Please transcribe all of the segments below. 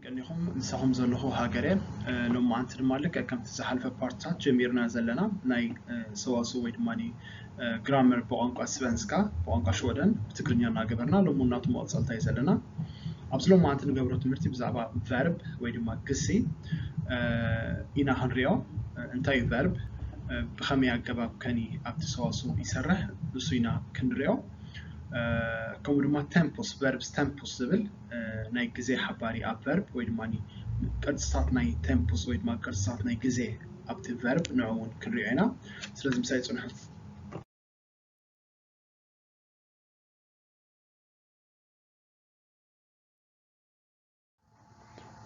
ቀኒኹም ምሳኹም ዘለኹ ሃገር እየ። ሎማዓንቲ ድማ ልክዕ ከምቲ ዝሓለፈ ፓርትታት ጀሚርና ዘለና ናይ ሰዋስው ወይ ድማ ግራመር ብቋንቋ ስቨንስካ፣ ብቋንቋ ሽወደን ብትግርኛ እናገበርና ሎሚ እናቱ መቐፀልታ እዩ ዘለና። ኣብዚ ሎማዓንቲ ንገብሮ ትምህርቲ ብዛዕባ ቨርብ ወይ ድማ ግሲ ኢና ክንሪኦ። እንታይ እዩ ቨርብ? ብኸመይ ኣገባብ ከኒ ኣብቲ ሰዋስው ይሰርሕ? ንሱ ኢና ክንሪኦ። ከምኡ ድማ ተምፖስ፣ ቨርብስ ተምፖስ ዝብል ናይ ግዜ ሓባሪ ኣብ ቨርብ ወይ ድማ ቅርፅታት ናይ ተምፖስ ወይ ድማ ቅርፅታት ናይ ግዜ ኣብቲ ቨርብ ንዑ እውን ክንሪኦ ኢና። ስለዚ ምሳይ ፅንሑ።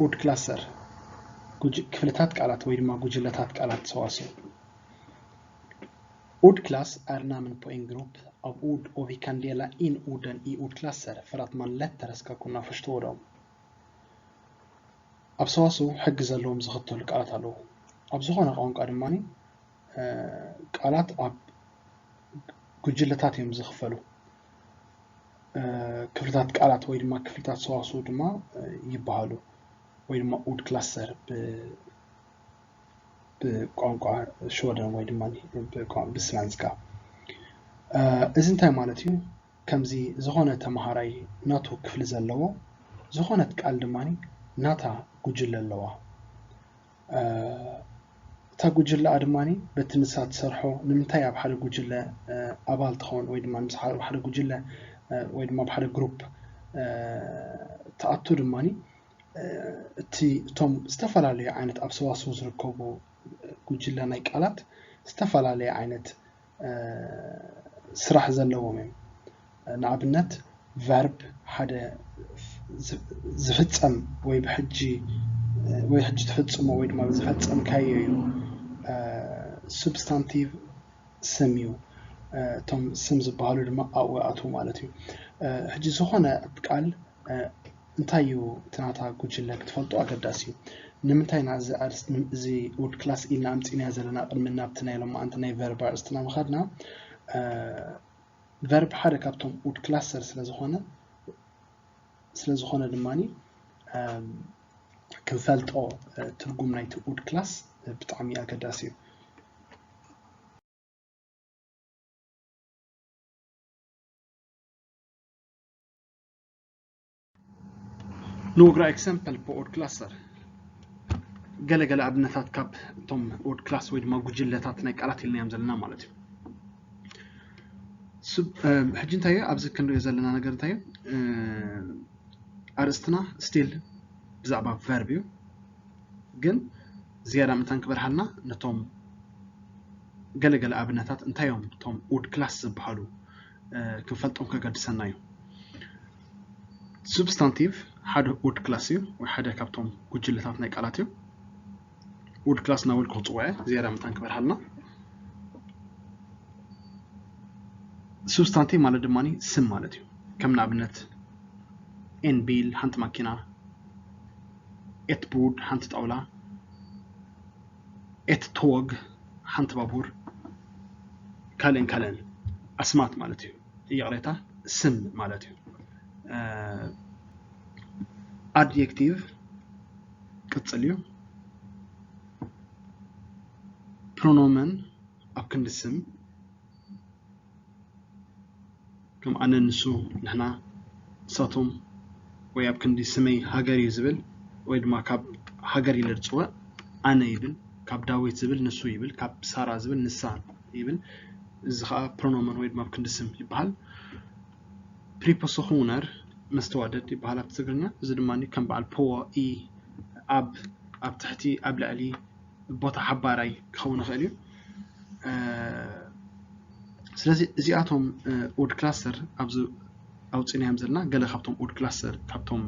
ኡድክላሰር፣ ክፍልታት ቃላት ወይ ድማ ጉጅለታት ቃላት ሰዋስው። Ordklass är namn på en grupp av ord och vi kan dela in orden i ordklasser för att man lättare ska kunna förstå dem. ኣብ ሰዋስው ሕጊ ዘለዎም ዝኽተሉ ቃላት ኣለዉ። ኣብ ዝኾነ ቋንቋ ድማ ቃላት ኣብ ጉጅለታት እዮም ዝኽፈሉ። ክፍልታት ቃላት ወይ ድማ ክፍልታት ሰዋስው ድማ ይበሃሉ ወይ ድማ Ordklasser ብቋንቋ ሽወደን ወይ ድማ ብስናንስካ። እዚ እንታይ ማለት እዩ? ከምዚ ዝኾነ ተምሃራይ ናቱ ክፍሊ ዘለዎ፣ ዝኾነት ቃል ድማ ናታ ጉጅለ ኣለዋ። እታ ጉጅለኣ ድማ በቲ ንሳ ትሰርሖ ንምንታይ ኣብ ሓደ ጉጅለ ኣባል ትኸውን ወይ ድማ ኣብ ሓደ ጉጅለ ወይ ድማ ኣብ ሓደ ግሩፕ ትኣቱ ድማ እቲ እቶም ዝተፈላለዩ ዓይነት ኣብ ሰዋስው ዝርከቡ ጉጅለ ናይ ቃላት ዝተፈላለየ ዓይነት ስራሕ ዘለዎም እዮም። ንኣብነት ቨርብ ሓደ ዝፍጸም ወይ ብሕጂ ወይ ሕጂ ትፍጽሞ ወይ ድማ ዝፈጸምካዮ እዩ። Substantive ስም እዩ። እቶም ስም ዝበሃሉ ድማ ኣብኡ ይኣትዉ ማለት እዩ። ሕጂ ዝኾነ ቃል እንታይ እዩ እቲ ናታ ጉጅለ ክትፈልጦ ኣገዳሲ እዩ። ንምንታይ ኢና እዚ Ordklass ኢልና ኣምፂእናዮ ዘለና ቅድሚ ናብቲ ናይ ሎማዓንቲ ናይ ቨርብ ኣርእስትና ምኻድና? ቨርብ ሓደ ካብቶም Ordklasser ስለዝኾነ ስለዝኾነ ድማ ክንፈልጦ ትርጉም ናይቲ Ordklass ብጣዕሚ ኣገዳሲ እዩ። Några exempel på Ordklasser. ገለ ገለ ኣብነታት ካብ እቶም Ordklass ወይ ድማ ጉጅለታት ናይ ቃላት ኢልናዮም ዘለና ማለት እዩ። ሕጂ እንታይ እዩ ኣብዚ ክንሪኦ ዘለና ነገር እንታይ እዩ? ኣርእስትና still ብዛዕባ ቨርብ እዩ፣ ግን ዝያዳ ምእንታን ክበርሃልና ነቶም ገለገለ ኣብነታት እንታይ እዮም እቶም Ordklass ዝበሃሉ ክንፈልጦም ከገድሰና እዩ። Substantive ሓደ Ordklass እዩ ወይ ሓደ ካብቶም ጉጅለታት ናይ ቃላት እዩ። Ordklass እናበልኩ ክፅውዐ ዝያዳ ምእንታን ክበርሃልና። Substantive ማለት ድማ ስም ማለት እዩ። ከም ንኣብነት en bil ሓንቲ ማኪና፣ ett bord ሓንቲ ጣውላ፣ ett tåg ሓንቲ ባቡር፣ ካልእን ካልእን ኣስማት ማለት እዩ። ይቕሬታ፣ ስም ማለት እዩ። Adjektiv ቅፅል እዩ። Pronomen ኣብ ክንዲ ስም ከም ኣነ፣ ንሱ፣ ንሕና፣ ንሳቶም ወይ ኣብ ክንዲ ስመይ ሃገር እዩ ዝብል ወይ ድማ ካብ ሃገር ኢለ ዝፅውዕ ኣነ ይብል፣ ካብ ዳዊት ዝብል ንሱ ይብል፣ ካብ ሳራ ዝብል ንሳ ይብል። እዚ ከዓ pronomen ወይ ድማ ኣብ ክንዲ ስም ይበሃል። Prepositioner መስተዋደድ ይበሃል ኣብ ትግርኛ። እዚ ድማ ከም በዓል ፖ፣ ኢ፣ ኣብ፣ ኣብ ትሕቲ፣ ኣብ ልዕሊ፣ ቦታ ሓባራይ ክኸውን ይኽእል እዩ። ስለዚ እዚኣቶም Ordklasser ኣብዚ ኣውፂእናዮም ዘለና ገለ ካብቶም Ordklasser ካብቶም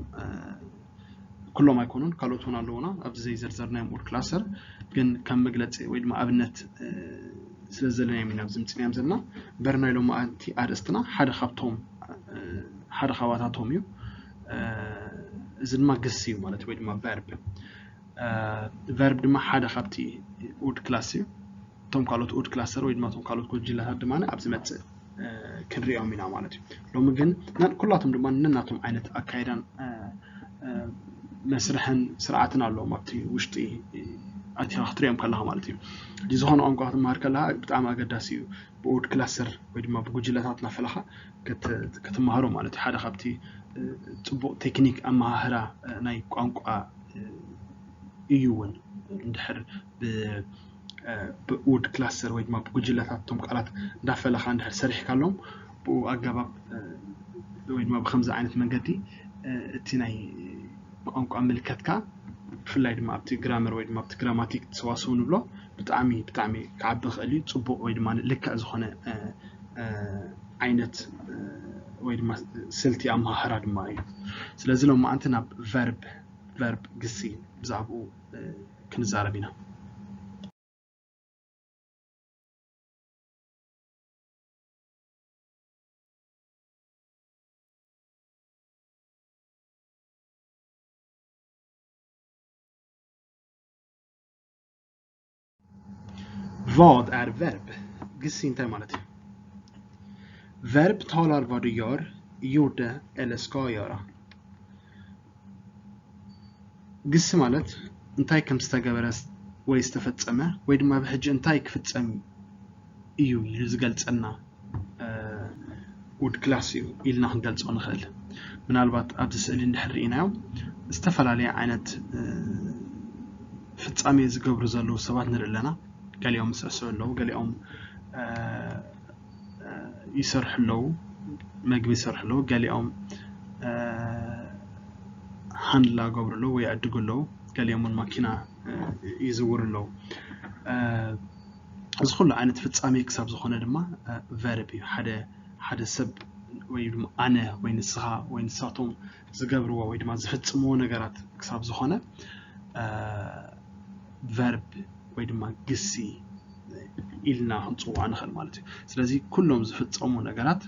ኩሎም ኣይኮኑን፣ ካልኦት እውን ኣለዉና ኣብዚ ዘይዘርዘርናዮም Ordklasser፣ ግን ከም መግለፂ ወይ ድማ ኣብነት ስለ ዘለናዮም ኢና ኣብዚ ምፅናዮም ዘለና። እምበር ናይ ሎማዓንቲ ኣርእስትና ሓደ ካብቶም ሓደ ካባታቶም እዩ። እዚ ድማ ግስ እዩ ማለት ወይ ድማ ቨርብ። ቨርብ ድማ ሓደ ካብቲ Ordklass እዩ። እቶም ካልኦት Ordklasser ወይ ድማ እቶም ካልኦት ጉጅለታት ድማ ኣብ ዝመፅእ ክንሪኦም ኢና ማለት እዩ። ሎሚ ግን ኩላቶም ድማ ነናቶም ዓይነት ኣካይዳን መስርሕን ስርዓትን ኣለዎም ኣብቲ ውሽጢ ኣቲኻ ክትሪኦም ከለኻ ማለት እዩ። ዝኾነ ቋንቋ ክትመሃር ከለኻ ብጣዕሚ ኣገዳሲ እዩ። ብኦድ ክላስተር ወይ ድማ ብጉጅለታት እናፈለኻ ክትመሃሮ ማለት እዩ። ሓደ ካብቲ ፅቡቕ ቴክኒክ ኣመሃህራ ናይ ቋንቋ እዩ እውን። እንድሕር ብውድ ክላስተር ወይ ድማ ብጉጅለታት እቶም ቃላት እንዳፈለኻ እንድሕር ሰሪሕካሎም ብኡ ኣገባብ ወይ ድማ ብከምዚ ዓይነት መንገዲ እቲ ናይ ቋንቋ ምልከትካ ብፍላይ ድማ ኣብቲ ግራመር ወይ ድማ ኣብቲ ግራማቲክ ሰዋስው ንብሎ ብጣዕሚ ብጣዕሚ ክዓቢ ክእል እዩ። ፅቡቕ ወይ ድማ ልክዕ ዝኾነ ዓይነት ወይ ድማ ስልቲ ኣመሃህራ ድማ እዩ። ስለዚ ሎማዓንቲ ናብ ቨርብ ቨርብ ግሲ ብዛዕባኡ ክንዛረብ ኢና። Vad är verb? ግሲ እንታይ ማለት እዩ? Verb talar vad du gör, gjorde eller ska göra. ግሲ ማለት እንታይ ከም ዝተገበረ ወይ ዝተፈጸመ ወይ ድማ ብሕጂ እንታይ ክፍጸም እዩ ኢሉ ዝገልጸልና ውድ ክላስ እዩ ኢልና ክንገልጾ ንኽእል። ምናልባት ኣብዚ ስእሊ እንድሕር ርኢናዮ ዝተፈላለየ ዓይነት ፍጻሜ ዝገብሩ ዘለዉ ሰባት ንርኢ ኣለና። ገሊኦም ይስዕስዑ ኣለዉ፣ ገሊኦም ይሰርሑ ኣለዉ፣ መግቢ ይሰርሑ ኣለዉ፣ ገሊኦም ሃንድላ ይገብሩ ኣለዉ ወይ ይዕድጉ ኣለዉ፣ ገሊኦም እውን ማኪና ይዝውሩ ኣለዉ። እዚ ኩሉ ዓይነት ፍጻሜ ክሳብ ዝኾነ ድማ ቨርብ እዩ። ሓደ ሓደ ሰብ ወይ ድማ ኣነ ወይ ንስኻ ወይ ንሳቶም ዝገብርዎ ወይ ድማ ዝፍጽምዎ ነገራት ክሳብ ዝኾነ ቨርብ ወይ ድማ ግሲ ኢልና ክንፅውዖ ንኽእል ማለት እዩ። ስለዚ ኩሎም ዝፍጸሙ ነገራት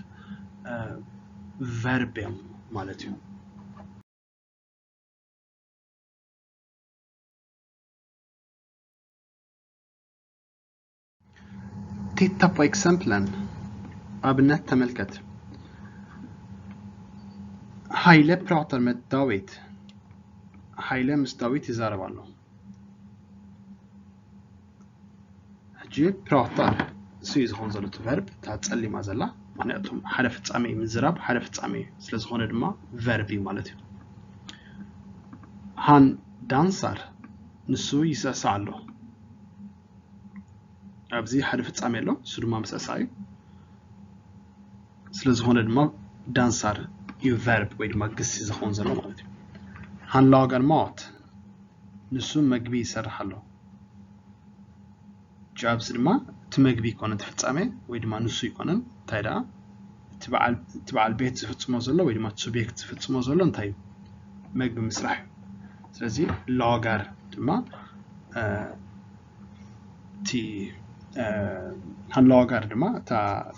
ቨርብ እዮም ማለት እዩ። Titta på exemplen. ኣብነት ተመልከት። Haile pratar med David. ሃይለ ምስ ዳዊት ይዛረብ ኣሎ። ሕጂ ፕራታር እሱ እዩ ዝኸውን ዘሎ እቲ ቨርብ፣ እታ ጸሊማ ዘላ፣ ምክንያቱ ሓደ ፍጻሜ ምዝራብ ሓደ ፍጻሜ ስለ ዝኾነ ድማ ቨርብ እዩ ማለት እዩ። Han dansar፣ ንሱ ይስዕስዕ ኣሎ። ኣብዚ ሓደ ፍጻሜ ኣሎ፣ እሱ ድማ ምስዕሳዕ እዩ። ስለ ዝኾነ ድማ ዳንሳር እዩ ቨርብ ወይ ድማ ግሲ ዝኸውን ዘሎ ማለት እዩ። Han lagar mat፣ ንሱ መግቢ ይሰርሕ ኣሎ። ሕጂ ኣብዚ ድማ እቲ መግቢ ኣይኮነን እቲ ፍጻሜ ወይ ድማ ንሱ ኣይኮነን፣ እንታይ ደኣ እቲ በዓል እቲ በዓል ቤት ዝፍጽሞ ዘሎ ወይ ድማ እቲ ሱቤክት ዝፍጽሞ ዘሎ እንታይ እዩ? መግቢ ምስራሕ እዩ። ስለዚ ላጋር ድማ እቲ han lagar ድማ እታ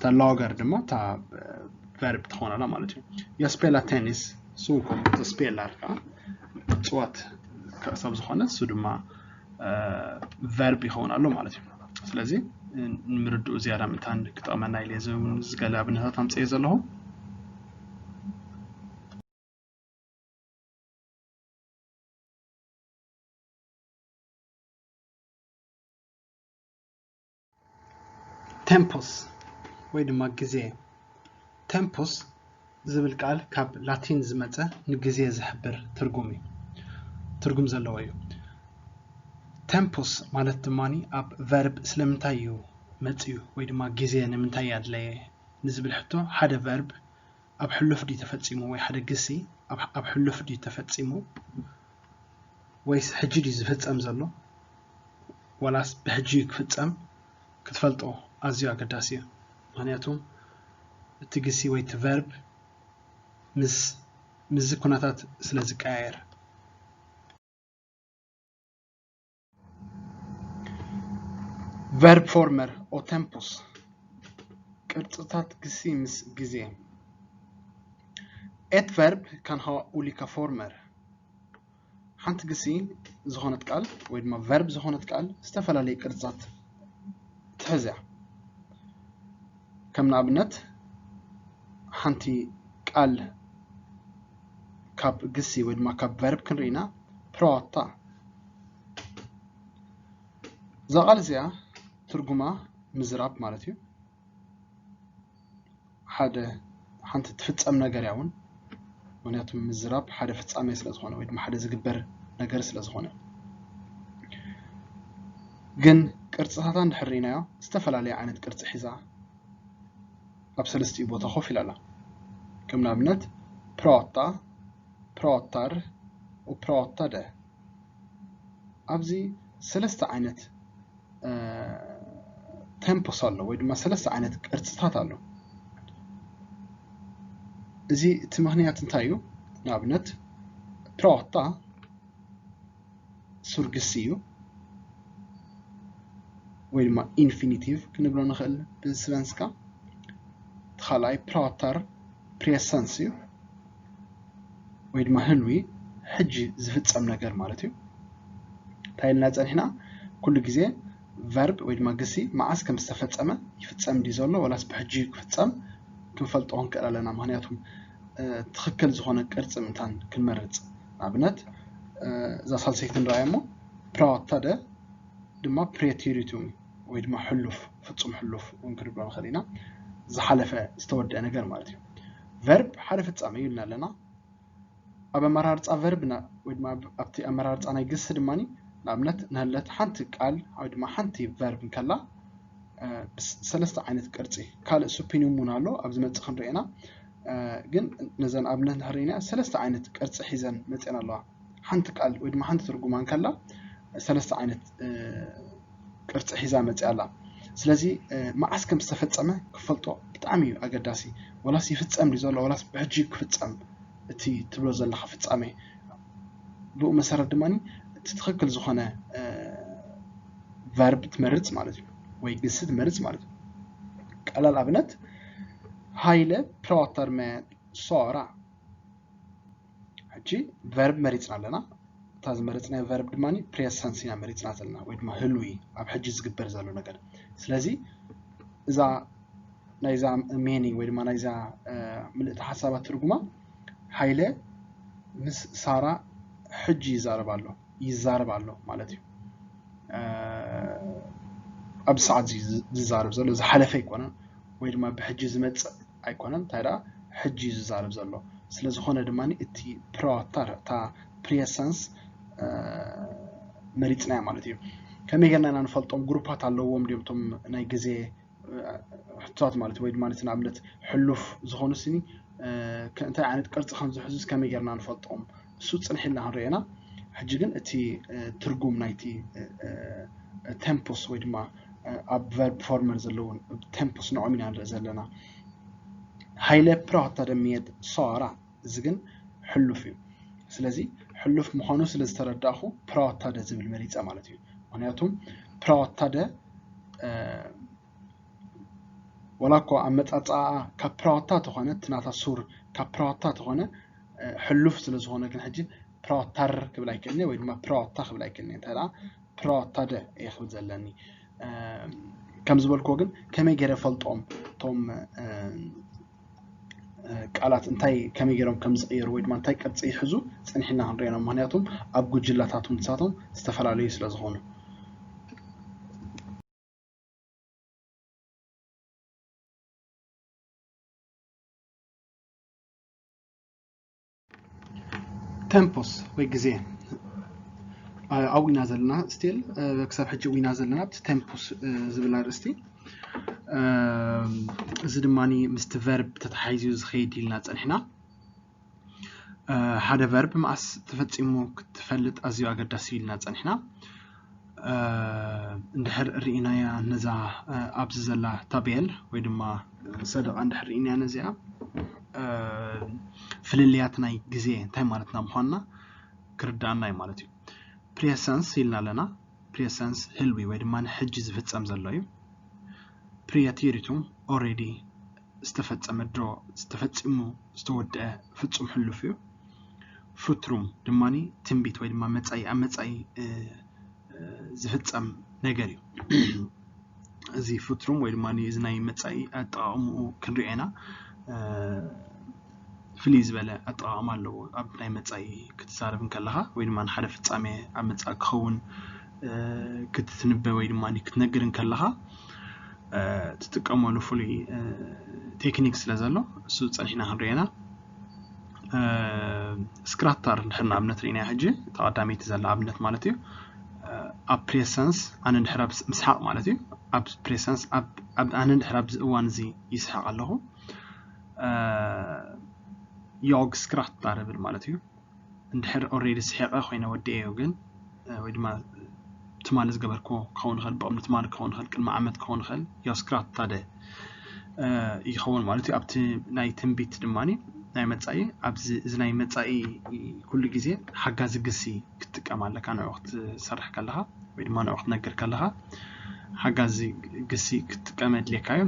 han lagar ድማ እታ ቨርብ ትኾን ኣላ ማለት እዩ። Jag spelar tennis፣ እሱ እውን ከምኡ፣ ተስፔላር ከዓ ምፅዋት ክሳብ ዝኾነ እሱ ድማ ቨርብ ይኸውን ኣሎ ማለት እዩ። ስለዚ ንምርድኡ ዝያዳ ምእንታን ክጠቕመና ኢለ እዚ እውን እዚ ገለ ኣብነታት ኣምፅኤ ዘለኹ። Tempus ወይ ድማ ግዜ። Tempus ዝብል ቃል ካብ ላቲን ዝመጸ ንግዜ ዝሕብር ትርጉም እዩ፣ ትርጉም ዘለዎ እዩ። Tempus ማለት ድማ ኣብ ቨርብ ስለምንታይ እዩ መጽዩ ወይ ድማ ግዜ ንምንታይ ኣድለየ ንዝብል ሕቶ ሓደ ቨርብ ኣብ ሕሉፍ ድዩ ተፈጺሙ ወይ ሓደ ግሲ ኣብ ሕሉፍ ድዩ ተፈጺሙ ወይስ ሕጂ ድዩ ዝፍጸም ዘሎ ዋላስ ብሕጂ ክፍጸም ክትፈልጦ ኣዝዩ ኣገዳሲ እዩ። ምክንያቱ እቲ ግሲ ወይ እቲ ቨርብ ምስ ምስዚ ኩነታት ስለ ዝቀያየር። Verbformer och tempus. ቅርጽታት ግሲ ምስ ግዜ። Ett verb kan ha olika former. ሓንቲ ግሲ ዝኾነት ቃል ወይ ድማ ቨርብ ዝኾነት ቃል ዝተፈላለየ ቅርጽታት ትሕዝ እያ። ከም ንኣብነት ሓንቲ ቃል ካብ ግሲ ወይ ድማ ካብ ቨርብ ክንርኢና ፕራታ። እዛ ቃል እዚኣ ትርጉማ ምዝራብ ማለት እዩ። ሓደ ሓንቲ ትፍጸም ነገር እያ እውን፣ ምክንያቱ ምዝራብ ሓደ ፍጻሜ ስለ ዝኾነ ወይ ድማ ሓደ ዝግበር ነገር ስለ ዝኾነ። ግን ቅርጽታታ እንድሕር ርኢናዮ ዝተፈላለየ ዓይነት ቅርጺ ሒዛ ኣብ ሰለስቲኡ ቦታ ኮፍ ኢላ ኣላ። ከም ንኣብነት ፕራታ፣ ፕራታር፣ ፕራታደ። ኣብዚ ሰለስተ ዓይነት ተምፖስ ኣሎ ወይ ድማ ሰለስተ ዓይነት ቅርፅታት ኣሎ። እዚ እቲ ምክንያት እንታይ እዩ? ንኣብነት ፕራታ ሱር ግሲ እዩ ወይ ድማ ኢንፊኒቲቭ ክንብሎ ንኽእል ብስቨንስካ። እቲ ካልኣይ ፕራታር ፕሬሰንስ እዩ ወይ ድማ ህልዊ ሕጂ ዝፍፀም ነገር ማለት እዩ። እንታይ ኢልና ፀኒሕና? ኩሉ ግዜ ቨርብ ወይ ድማ ግሲ መዓስ ከም ዝተፈፀመ ይፍፀም ድዩ ዘሎ ወላስ ብሕጂ ክፍፀም ክንፈልጦ ክንክእል ኣለና። ምክንያቱም ትኽክል ዝኾነ ቅርፂ ምንታን ክንመርፅ። ንኣብነት እዛ ሳልሰይቲ ንረኣያ እሞ ፕራዋታደ ድማ ፕሬቴሪቱም ወይ ድማ ሕሉፍ ፍፁም ሕሉፍ እውን ክንብሎ ንኽእል ኢና። ዝሓለፈ ዝተወደአ ነገር ማለት እዩ። ቨርብ ሓደ ፍፃመ እዩ ኢልና ኣለና። ኣብ ኣመራርፃ ቨርብ ወይ ድማ ኣብቲ ኣመራርፃ ናይ ግሲ ድማ ንኣብነት ንህለት ሓንቲ ቃል ወይ ድማ ሓንቲ ቨርብ እንከላ ሰለስተ ዓይነት ቅርፂ ካልእ ሱፒኒም እውን ኣሎ ኣብ ዝመፅእ ክንርኤና። ግን ነዘን ኣብነት ንሕርኢና ሰለስተ ዓይነት ቅርፂ ሒዘን መፅአን ኣለዋ። ሓንቲ ቃል ወይ ድማ ሓንቲ ትርጉማ እንከላ ሰለስተ ዓይነት ቅርፂ ሒዛ መፅያ ኣላ። ስለዚ መዓስ ከም ዝተፈፀመ ክፈልጦ ብጣዕሚ እዩ ኣገዳሲ። ወላስ ይፍፀም ድዩ ዘሎ ወላስ ብሕጂ ክፍፀም እቲ ትብሎ ዘለካ ፍፃሜ። ብኡ መሰረት ድማ እቲ ትኽክል ዝኾነ ቨርብ ትመርፅ ማለት እዩ ወይ ግሲ ትመርፅ ማለት እዩ። ቀላል ኣብነት ሃይለ ፕራዋታር መ ሶራ። ሕጂ ቨርብ መሪፅና ኣለና። እታ ዝመረፅናዮ ቨርብ ድማ ፕሬሰንስ ኢና መሪፅና ዘለና ወይ ድማ ህሉዊ ኣብ ሕጂ ዝግበር ዘሎ ነገር። ስለዚ እዛ ናይዛ ሜኒንግ ወይ ድማ ናይዛ ምልእቲ ሓሳባት ትርጉማ ሃይለ ምስ ሳራ ሕጂ ይዛረብ ኣሎ ይዛረብ ኣሎ ማለት እዩ። ኣብዚ ሰዓት ዝዛረብ ዘሎ ዝሓለፈ ኣይኮነን ወይ ድማ ብሕጂ ዝመፅእ ኣይኮነን። እንታይ ደኣ ሕጂ እዩ ዝዛረብ ዘሎ። ስለ ዝኾነ ድማ እቲ ፕራዋታር እታ ፕሬሰንስ መሪፅናያ ማለት እዩ። ከመይ ጌርና ኢና ንፈልጦም? ግሩፓት ኣለዎም ድዮም እቶም ናይ ግዜ ሕቶታት ማለት ወይ ድማ ንኣብነት ሕሉፍ ዝኾኑ ስኒ እንታይ ዓይነት ቅርፂ ከም ዝሕዙ ከመይ ጌርና ንፈልጦም? እሱ ፅንሕ ኢልና ክንሪኦ ኢና። ሕጂ ግን እቲ ትርጉም ናይቲ ቴምፖስ ወይ ድማ ኣብ ቨርብ ፎርመር ዘለውን ቴምፖስ ንዖም ኢና ንርኢ ዘለና። ሃይለ ፕራዋታደ መ ሶራ። እዚ ግን ሕሉፍ እዩ። ስለዚ ሕሉፍ ምዃኑ ስለ ዝተረዳእኹ ፕራዋታደ ዝብል መሪፀ ማለት እዩ። ምክንያቱም ፕራዋታደ ወላ እኳ ኣመፃፅኣ ካብ ፕራዋታ ተኾነ እቲ ናታ ሱር ካብ ፕራዋታ ተኾነ ሕሉፍ ስለ ዝኾነ ግን ሕጂ ፕራዋታር ክብል ኣይክእልኒ ወይ ድማ ፕራዋታ ክብል ኣይክእልኒ። እንታይ ደኣ ፕራዋታደ እየ ክብል ዘለኒ። ከም ዝበልክዎ ግን ከመይ ገይረ ፈልጦም እቶም ቃላት እንታይ ከመይ ገይሮም ከም ዝቕየሩ ወይ ድማ እንታይ ቅርፂ ይሕዙ ፅንሕ ኢልና ክንሪኦ ኢና። ምክንያቱም ኣብ ጉጅላታት ንሳቶም ዝተፈላለዩ ስለ ዝኾኑ። ቴምፖስ ወይ ግዜ ኣብኡ ኢና ዘለና ስቲል ክሳብ ሕጂ ኢና ዘለና ኣብቲ ቴምፖስ ዝብል ኣርእስቲ። እዚ ድማ ምስቲ ቨርብ ተተሓሒዙ ዝኸይድ ኢልና ፀኒሕና። ሓደ ቨርብ መዓስ ተፈፂሙ ክትፈልጥ ኣዝዩ ኣገዳሲ ኢልና ፀኒሕና። እንድሕር ርኢናያ ነዛ ኣብዚ ዘላ ታቤል ወይ ድማ ሰደቓ እንድሕር ርኢናያ ነዚኣ ፍልልያት ናይ ግዜ እንታይ ማለትና ምዃንና ክርዳኣና እዩ ማለት እዩ። ፕሬሰንስ ኢልና ኣለና። ፕሬሰንስ ህልዊ ወይ ድማ ንሕጂ ዝፍፀም ዘሎ እዩ። ፕሪያቲሪቱም ኦሬዲ ዝተፈፀመ ድሮ ዝተፈፂሙ ዝተወደአ ፍፁም ሕሉፍ እዩ። ፍቱሩም ድማ ትንቢት ወይ ድማ መፃኢ ኣብ መፃኢ ዝፍፀም ነገር እዩ። እዚ ፍቱሩም ወይ ድማ እዚ ናይ መፃኢ ኣጠቃቕምኡ ክንሪኦ ኢና። ፍልይ ዝበለ ኣጠቓቕማ ኣለዎ። ኣብ ናይ መጻኢ ክትዛረብ እንከለኻ ወይ ድማ ንሓደ ፍጻሜ ኣብ መጻኢ ክኸውን ክትትንበ ወይ ድማ ክትነግር እንከለኻ ትጥቀመሉ ፍሉይ ቴክኒክ ስለ ዘሎ እሱ ጸኒሕና ክንሪኤና። ስክራታር እንድሕር ንኣብነት ርኢና ሕጂ ተቐዳመይቲ ዘላ ኣብነት ማለት እዩ። ኣብ ፕሬሰንስ ኣነ እንድሕር ምስሓቕ ማለት እዩ። ኣብ ፕሬሰንስ ኣነ እንድሕር ኣብዚ እዋን እዚ ይስሓቕ ኣለኹ ዮግ ስክራታር እብል ማለት እዩ። እንድሕር ኦሬዲ ስሒቐ ኮይነ ወዲኤዮ ግን ወይ ድማ ትማሊ ዝገበርክዎ ክኸውን ይኽእል፣ ብቕድሚ ትማሊ ክኸውን ይኽእል፣ ቅድሚ ዓመት ክኸውን ይኽእል፣ ያው ስክራታደ ይኸውን ማለት እዩ። ኣብቲ ናይ ትንቢት ድማ ናይ መጻኢ ኣብዚ እዚ ናይ መጻኢ ኩሉ ግዜ ሓጋዚ ግሲ ክትጥቀም ኣለካ ንዑ ክትሰርሕ ከለኻ ወይ ድማ ንዑ ክትነግር ከለኻ ሓጋዚ ግሲ ክትጥቀም የድልየካ እዩ።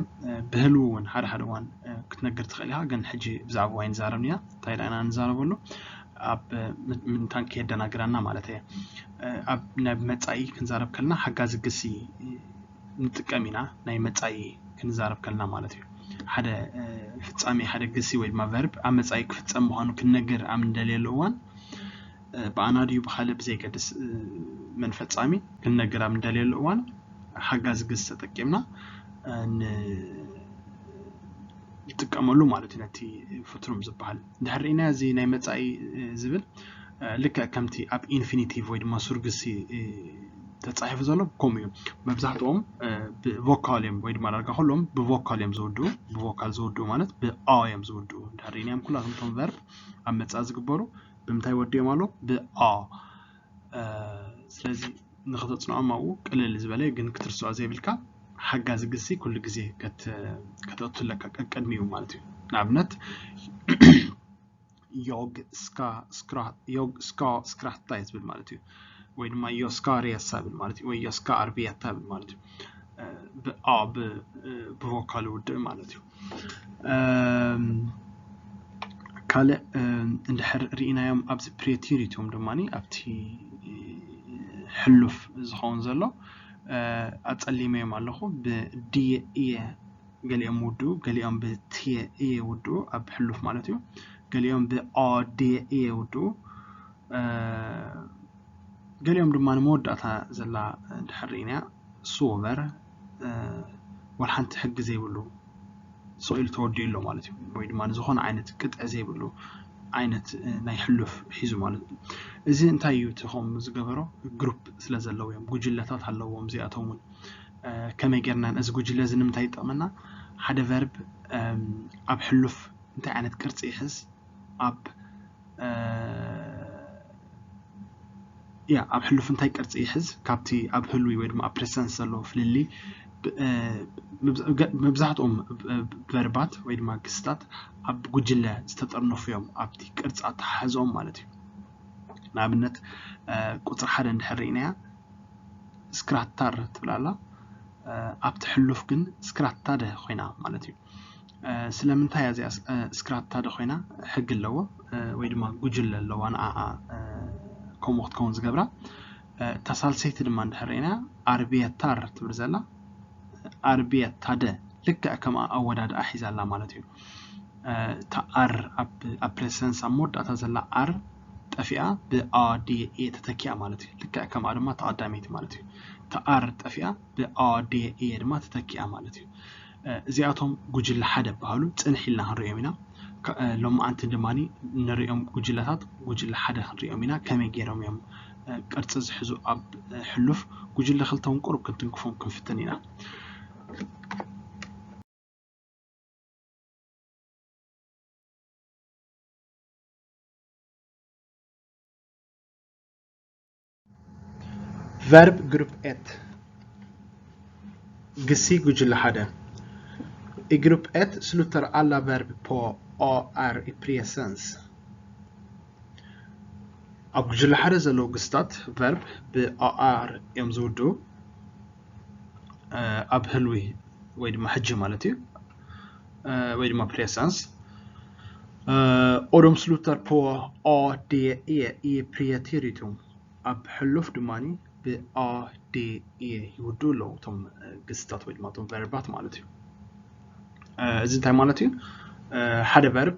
ብህልው እውን ሓደ ሓደ እዋን ክትነግር ትኽእል ኢኻ፣ ግን ሕጂ ብዛዕባ ኣይንዛረብን ኢና። እንታይ ኢና ንዛረበሉ ኣብ ምንታን ከየደናግረና ማለት እየ። ኣብ ናይ መጻኢ ክንዛረብ ከለና ሓጋዚ ግሲ ንጥቀም ኢና፣ ናይ መጻኢ ክንዛረብ ከለና ማለት እዩ። ሓደ ፍጻሜ ሓደ ግሲ ወይ ድማ ቨርብ ኣብ መጻኢ ክፍጸም ምዃኑ ክንነግር ኣብ እንደልየሉ እዋን ብኣና ድዩ ብኻልእ ብዘይገድስ መን ፈጻሚ ክንነግር ኣብ እንደልየሉ እዋን ሓጋዚ ግሲ ተጠቂምና ንጥቀመሉ ማለት እዩ። ነቲ ፍትሩም ዝበሃል እንድሕር ርኢና እዚ ናይ መጻኢ ዝብል ልክዕ ከምቲ ኣብ ኢንፊኒቲቭ ወይ ድማ ሱር ግሲ ተጻሒፉ ዘሎ ከምኡ እዩ። መብዛሕትኦም ብቮካል እዮም ወይ ድማ ዳርጋ ኩሎም ብቮካል እዮም ዝውድኡ። ብቮካል ዝውድኡ ማለት ብኣ እዮም ዝውድኡ። እንድሕር ርኢናዮም ኩላቶም እቶም ቨርብ ኣብ መጻኢ ዝግበሩ ብምንታይ ወዲኦም ኣሎ? ብኣ። ስለዚ ንኽተጽንዖም ኣብኡ ቅልል ዝበለ ግን ክትርስዖ ዘይብልካ ሓጋዚ ግሲ ኩሉ ግዜ ከተእቱ ኣለካ ቀቅድሚኡ ማለት እዩ። ንኣብነት ዮግ ስካ ስክራታ ዝብል ማለት እዩ። ወይ ድማ ዮስካ ሬሳ ብል ማለት እዩ። ወይ ዮስካ ኣርቢያታ ብል ማለት እዩ። ብኣ ብቮካል ውድእ ማለት እዩ። ካልእ እንድሕር ርኢናዮም ኣብዚ ፕሬቲሪቱም ድማ ኣብቲ ሕሉፍ ዝኸውን ዘሎ ኣጸሊመዮም ኣለኹ። ብድየ እየ ገሊኦም ውድኡ፣ ገሊኦም ብትየ እየ ውድኡ ኣብ ሕሉፍ ማለት እዩ። ገሊኦም ብኣ ድየ እየ ውድኡ። ገሊኦም ድማ ንመወዳእታ ዘላ እንድሕር ርኢናያ ሶቨር ዋላ ሓንቲ ሕጊ ዘይብሉ ስቕ ኢሉ ተወዲኡ ኣሎ ማለት እዩ። ወይ ድማ ንዝኾነ ዓይነት ቅጥዒ ዘይብሉ ዓይነት ናይ ሕሉፍ ሒዙ ማለት እዩ። እዚ እንታይ እዩ እቲ ከምኡ ዝገበሮ? ግሩፕ ስለ ዘለዎም ጉጅለታት ኣለዎም። እዚኣቶም እውን ከመይ ጌርና እዚ ጉጅለ እዚ ንምንታይ ይጠቕመና? ሓደ ቨርብ ኣብ ሕሉፍ እንታይ ዓይነት ቅርጺ ይሕዝ ኣብ ያ ኣብ ሕሉፍ እንታይ ቅርጺ ይሕዝ ካብቲ ኣብ ህሉይ ወይ ድማ ኣብ ፕሬሰንስ ዘሎ ፍልልይ መብዛሕትኦም ቨርባት ወይ ድማ ግስታት ኣብ ጉጅለ ዝተጠርነፉ እዮም ኣብቲ ቅርጺ ኣተሓሕዝኦም ማለት እዩ። ንኣብነት ቁጽሪ ሓደ እንድሕር ርኢናያ ስክራታር ትብል ኣላ ኣብቲ ሕሉፍ ግን ስክራታደ ኮይና ማለት እዩ። ስለምንታይ እያ እዚኣ ስክራታደ ኮይና ሕጊ ኣለዎ ወይ ድማ ጉጅለ ኣለዋ ንኣኣ ከምኡ ክትከውን ዝገብራ። እታ ሳልሰይቲ ድማ እንድሕር ርኢና ኣርቢየታር ትብል ዘላ ኣርቢየታደ ልክዕ ከምኣ ኣወዳድኣ ሒዛ ኣላ ማለት እዩ። እታ ኣር ኣብ ፕሬሰንስ ኣብ መወዳእታ ዘላ ኣር ጠፊኣ ብኣዴኤ ተተኪኣ ማለት እዩ። ልክዕ ከምኣ ድማ ተቐዳመይቲ ማለት እዩ። እታ ኣር ጠፊኣ ብኣዴኤ ድማ ተተኪኣ ማለት እዩ። እዚኣቶም ጉጅለ ሓደ በሃሉ ጽንሕ ኢልና ክንሪኦም ኢና። ሎማዓንቲ ድማ ንሪኦም ጉጅለታት ጉጅለ ሓደ ክንሪኦም ኢና። ከመይ ገይሮም እዮም ቅርፂ ዝሕዙ ኣብ ሕሉፍ ጉጅለ ክልተ እውን ቁሩብ ክንትንክፎም ክንፍትን ኢና። Verb grupp ett. ግሲ ጉጅለ ሓደ። I grupp ett slutar alla verb på A R i presens. ኣብ ጉጅለ ሓደ ዘለዉ ግስታት ቨርብ ብኣኣር እዮም ዝውድኡ። ኣብ ህልዊ ወይ ድማ ሕጂ ማለት እዩ። ወይ ድማ ፕሬሰንስ ኦዶም ስሉተር ፖ ኦ ዴ ኤ ኢ ፕሪየቴሪቱም ኣብ ሕሉፍ ድማ ብኣ ዴ ኤ ይውድኡ ኣለዉ እቶም ግስታት ወይ ድማ እቶም ቨርባት ማለት እዩ። እዚ እንታይ ማለት እዩ? ሓደ ቨርብ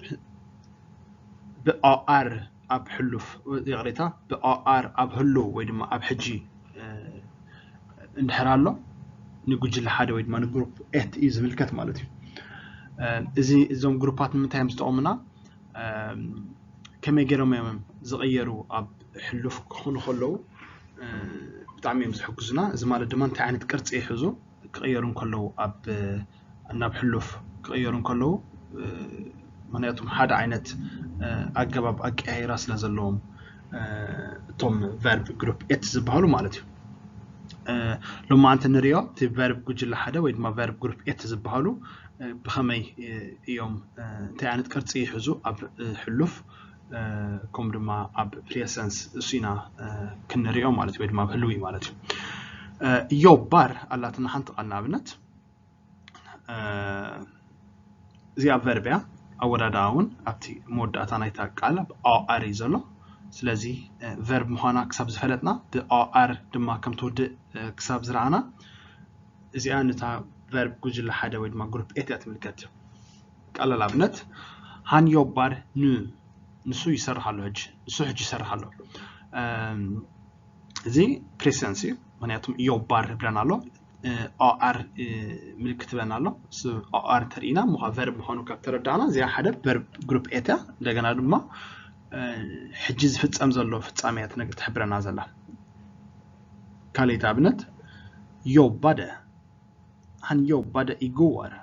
ብኦኣር ኣብ ሕሉፍ፣ ይቕሬታ፣ ብኦኣር ኣብ ህሉው ወይ ድማ ኣብ ሕጂ እንድሕር ኣሎ፣ ንጉጅለ ሓደ ወይ ድማ ንግሩፕ ኤት እዩ ዝምልከት ማለት እዩ። እዚ፣ እዞም ግሩፓት ንምንታይ እዮም ዝጠቕሙና? ከመይ ገይሮም እዮም ዝቕየሩ? ኣብ ሕሉፍ ክኾኑ ከለዉ ብጣዕሚ እዮም ዝሕግዙና። እዚ ማለት ድማ እንታይ ዓይነት ቅርፂ ይሕዙ ክቕየሩ እንከለዉ፣ ኣብ ናብ ሕሉፍ ክቕየሩ እንከለዉ፣ ምክንያቱም ሓደ ዓይነት ኣገባብ ኣቀያይራ ስለ ዘለዎም፣ እቶም ቨርብ ግሩፕ ኤት ዝበሃሉ ማለት እዩ። ሎማዓንቲ ንሪኦ፣ እቲ ቨርብ ጉጅለ ሓደ ወይ ድማ ቨርብ ግሩፕ ኤት ዝበሃሉ ብኸመይ እዮም፣ እንታይ ዓይነት ቅርፂ ይሕዙ ኣብ ሕሉፍ፣ ከምኡ ድማ ኣብ ፕሬሰንስ፣ እሱ ኢና ክንሪኦ ማለት እዩ፣ ወይ ድማ ኣብ ህልዊ ማለት እዩ። ዮባር ኣላትና ሓንቲ ቃል ንኣብነት፣ እዚኣ ቨርብ እያ። ኣወዳድኣ እውን ኣብቲ መወዳእታ ናይታ ቃል ኦኣር እዩ ዘሎ። ስለዚ ቨርብ ምዃና ክሳብ ዝፈለጥና፣ ብኦኣር ድማ ከም ትውድእ ክሳብ ዝረኣና፣ እዚኣ ነታ ቨርብ ጉጅለ ሓደ ወይ ድማ ግሩፕ ኤት እያ ትምልከት። ቀለል ኣብነት፣ ሃን ዮባር ኑ፣ ንሱ ይሰርሕ ኣሎ ሕጂ፣ ንሱ ሕጂ ይሰርሕ ኣሎ። እዚ ፕሬሰንስ እዩ፣ ምክንያቱም ዮባር ይብለና ኣሎ፣ ኦኣር ምልክት ይብለና ኣሎ። ኦኣር ተርእና ምኳ ቨርብ ምኳኑ ካብ ተረዳእና፣ እዚኣ ሓደ ቨርብ ግሩፕ ኤት እያ። እንደገና ድማ ሕጂ ዝፍጸም ዘሎ ፍጻሜ እያ ትነግ-፣ ትሕብረና ዘላ። ካልኣይቲ ኣብነት፣ ዮባደ፣ ሃን ዮባደ ኢጎዋር፣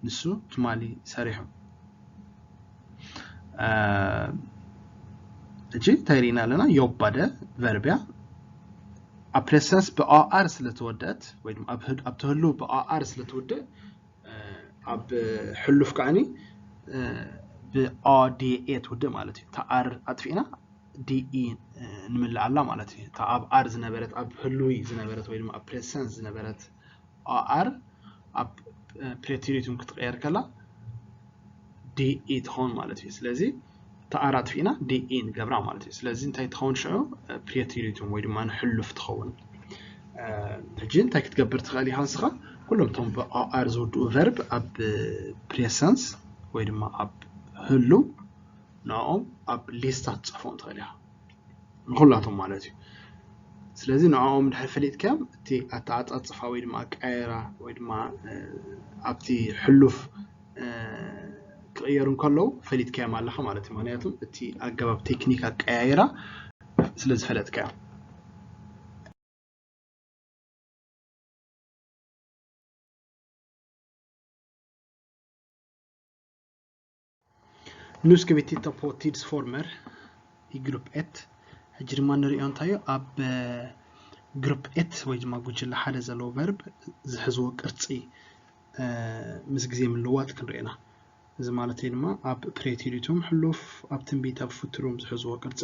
ንሱ ትማሊ ሰሪሑ። ሕጂ እንታይ ርኢና ኣለና? ዮባደ ቨርብ እያ። ኣብ ፕሬሰንስ ብኦኣር ስለ ትወደት፣ ወይ ድማ ኣብ ህድ-፣ ኣብ ትህሉ ብኦኣር ስለ ትውድእ፣ ኣብ ሕሉፍ ከዓኒ ብኦዲኤ ትውድእ ማለት እዩ። እታ ኣር ኣጥፊእና ዲኢ ንምልኣላ ማለት እዩ። እታ ኣብ ኣር ዝነበረት፣ ኣብ ህሉዊ ዝነበረት ወይ ድማ ኣብ ፕሬሰንስ ዝነበረት ኦኣር ኣብ ፕሬቴሪቱም ክትቀየር ከላ ዲኢ ትኸውን ማለት እዩ። ስለዚ እታ ኣር ኣጥፊእና ዲኢ ንገብራ ማለት እዩ። ስለዚ እንታይ ትኸውን ሽዑ? ፕሬቴሪቱም ወይ ድማ ንሕሉፍ ትኸውን። ሕጂ እንታይ ክትገብር ትኽእል ኢኻ ንስኻ? ኩሎም እቶም ብኦኣር ዝውድኡ ቨርብ ኣብ ፕሬሰንስ ወይ ድማ ኣብ ህሉው ንዕኦም ኣብ ሊስታ ትፅሕፎም ትኽእል ኢኻ፣ ንኹላቶም ማለት እዩ። ስለዚ ንዕኦም እንድሕር ፈሊጥካዮም፣ እቲ ኣተዓፃፅፋ ወይ ድማ ኣቀያየራ ወይ ድማ ኣብቲ ሕሉፍ ክቕየሩ እንከለዉ ፈሊጥካዮም ኣለኻ ማለት እዩ። ምክንያቱም እቲ ኣገባብ ቴክኒክ ኣቀያየራ ስለ ዝፈለጥካዮ። Nu ska vi titta på tidsformer i grupp ett. ሕጂ ድማ ንሪኦ እንታይ እዩ ኣብ ግሩፕ ኤት ወይ ድማ ጉጅለ ሓደ ዘለዎ ቨርብ ዝሕዝዎ ቅርፂ ምስ ግዜ ምልዋጥ ክንሪኤና። እዚ ማለት ድማ ኣብ ፕሬቴሪቱም ሕሉፍ፣ ኣብ ትንቢት፣ ኣብ ፉቱሩም ዝሕዝዎ ቅርፂ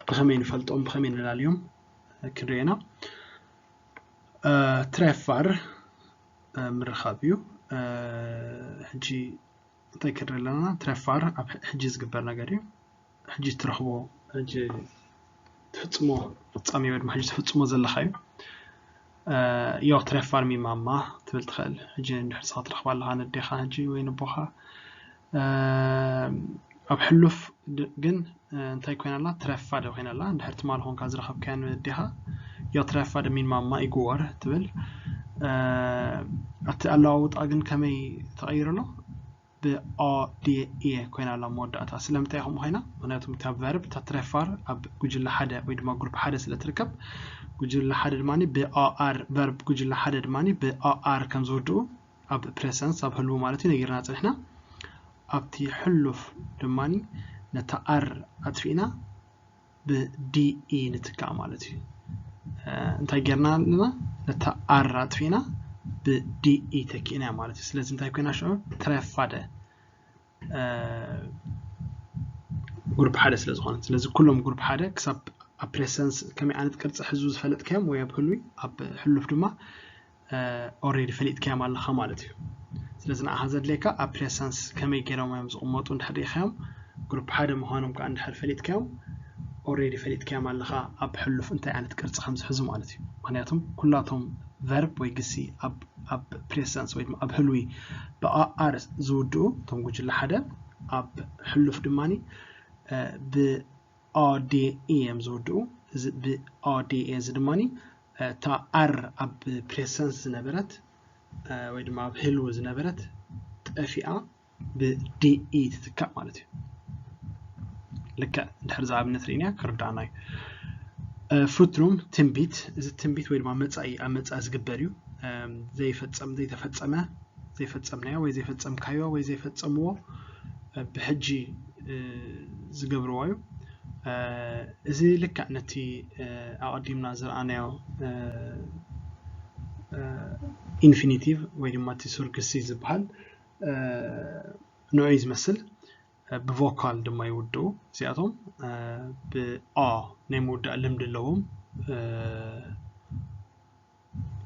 ብኸመይ ንፈልጦም፣ ብኸመይ ንላልዮም ክንሪኤና። ትሬፋር ምርኻብ እዩ። ሕጂ እንታይ ክንርኢ ኣለና? ትሬፋር ኣብ ሕጂ ዝግበር ነገር እዩ። ሕጂ ትረኽቦ፣ ሕጂ ትፍጽሞ ፍጻሜ ወይ ድማ ሕጂ ትፍጽሞ ዘለኻ እዩ። ዮ ትሬፋር ሚ ማማ ትብል ትኽእል። ሕጂ እንድሕር ንስኻ ትረኽባ ኣለኻ ነዴኻ ሕጂ ወይ ነቦኻ። ኣብ ሕሉፍ ግን እንታይ ኮይና ኣላ? ትረፋደ ኮይና ኣላ። እንድሕር ትማል ኾንካ ዝረኸብካያ ነዴኻ፣ ዮ ትረፋደ ሚን ማማ ኢጉወር ትብል። እቲ ኣለዋውጣ ግን ከመይ ተቐይሩ ኣሎ? ብኦዲኤ ኮይና ኣላ መወዳእታ። ስለምንታይ ከምኡ ኮይና? ምክንያቱ እታ ቨርብ፣ እታ ትረፋር ኣብ ጉጅለ ሓደ ወይ ድማ ግሩፕ ሓደ ስለ ትርከብ፣ ጉጅለ ሓደ ድማ ብኦኣር፣ ቨርብ ጉጅለ ሓደ ድማ ብኦኣር ከም ዝውድኡ ኣብ ፕሬሰንስ፣ ኣብ ህልው ማለት እዩ፣ ነጊርና ጸኒሕና። ኣብቲ ሕሉፍ ድማ ነታ ኣር ኣጥፊእና ብዲኢ ንትካእ ማለት እዩ። እንታይ ጌርና ኣለና? ነታ ኣር ኣጥፊእና ብዲኢ ተኪእና ማለት እዩ። ስለዚ እንታይ ኮይና ሽዑ? ትረፋደ ግሩፕ ሓደ ስለ ዝኾነ። ስለዚ ኩሎም ግሩፕ ሓደ ክሳብ ኣብ ፕሬሰንስ ከመይ ዓይነት ቅርፂ ሕዙ ዝፈለጥካዮም ወይ ኣብ ህሉይ፣ ኣብ ሕሉፍ ድማ ኦሬዲ ፈሊጥካዮም ኣለኻ ማለት እዩ። ስለዚ ንዓኻ ዘድልየካ ኣብ ፕሬሰንስ ከመይ ገይሮም እዮም ዝቕመጡ እንድሕር ርኢኻዮም፣ ግሩፕ ሓደ ምዃኖም ከዓ እንድሕር ፈሊጥካዮም፣ ኦሬዲ ፈሊጥካዮም ኣለኻ ኣብ ሕሉፍ እንታይ ዓይነት ቅርፂ ከም ዝሕዙ ማለት እዩ። ምክንያቱም ኩላቶም ቨርብ ወይ ግሲ ኣብ ኣብ ፕሬሰንስ ወይ ድማ ኣብ ህልዊ ብኣኣር ዝውድኡ እቶም ጉጅለ ሓደ ኣብ ሕሉፍ ድማ ብኦዴኢ እዮም ዝውድኡ። እዚ ብኦዴኢ እዚ ድማ እታ ኣር ኣብ ፕሬሰንስ ዝነበረት ወይ ድማ ኣብ ህልዊ ዝነበረት ጠፊኣ ብዲኢ ትትካእ ማለት እዩ። ልክዕ እንድሕር ዝኣብነት ርኢና ክርዳእና እዩ። ፍትሩም ትንቢት፣ እዚ ትንቢት ወይ ድማ መፃኢ ኣብ መፃኢ ዝግበር እዩ። ዘይፈፀም ዘይተፈፀመ ዘይፈፀምናዮ ወይ ዘይፈፀምካዮ ወይ ዘይፈፀምዎ ብሕጂ ዝገብርዎ እዩ። እዚ ልክዕ ነቲ ኣቐዲምና ዝረኣናዮ ኢንፊኒቲቭ ወይ ድማ እቲ ሱር ግሲ ዝበሃል ንዑ ዝመስል ብቮካል ድማ ይውድኡ። እዚኣቶም ብኦ ናይ ምውዳእ ልምዲ ኣለዎም።